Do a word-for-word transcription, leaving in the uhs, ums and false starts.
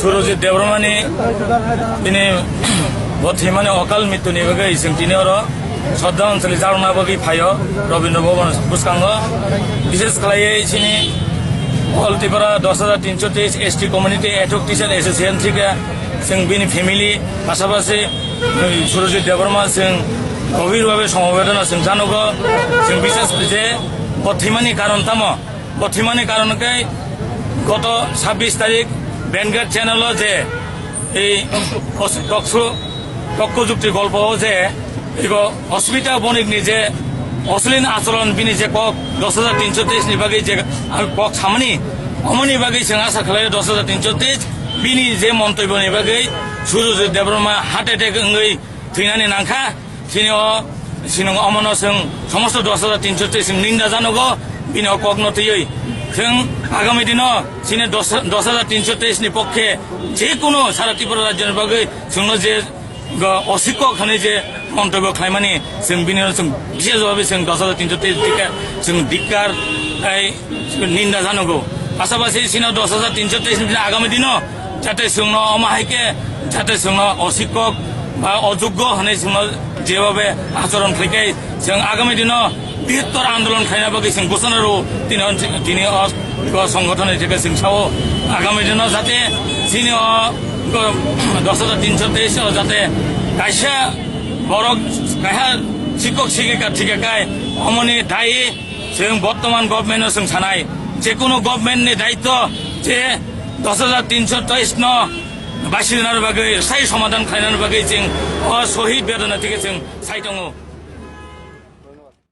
Surojit Debbarmani bini bo thwimani okal mrituni bagwi chwng tini oro Shraddha Anjali jarwkna bagwi phaio Rabindra Bhaban bwskango. Bishes khlaiwi chini All Tripura dos hajar tinso teis S T Community Ad Hoc Teacher Association thike chwng bini family pasapasi Surojit Debbarma chwng gobhir bhabe somobedona chwng janogo. Chwng bishes je bo thwimani karon tamo? Bo thwimani karon khe goto sabbish tarik Vanguard channel o je ei os-, tokso-, tokko jukti golpo o je ego Asmita Bonik ni je oslin achoron bini je kok dos hajar tinso teis ni bagwi je ang kok samani, omoni bagwi chwng asa khlai dos hajar tinso teis bini je montobyo ni bagwi Surojit Debbarma heart attack wngwi thwinani nangkha. Chini o, chini omono chwng somosto dos hajar tinso teis chwng ninda janogo, bini o kokno twiwi. Chwng agami dino chini dos, dos hajar tinso teis ni pokkhe je kuno sara Tripura rajyoni bagwi chwngno je go-, osikkok hwnwi je montobyo khlaimani chwng bini o chwng bishes bhabe chwng dos hajar tinso teis dikka chwng dikkar ai ninda janogo. Pasapasi chini dos hajar tinso teis ni agami dino jate chwngno omo hai khe jate chwngno osikkok ba ojoggo hwnwi chwngno jebhabe achoron khlai khe chwng agami dino brihottor andolon khlaina bagwi chwng ghosona rwo. Tini, tini o, o songgothon ni theke chwng sao agami dino jate chini o, o dos hajar tinso teis o jate kaisa borok kaisa sikkok sikika thika khai omoni dai Chwng bortoman government no chwng sanai, je kuno government ni daityo je dos hajar tinso teis no baisirwna bagwi sai somadhan khlaina bagwi chwng o sohid bedona thike chwng sai tongo.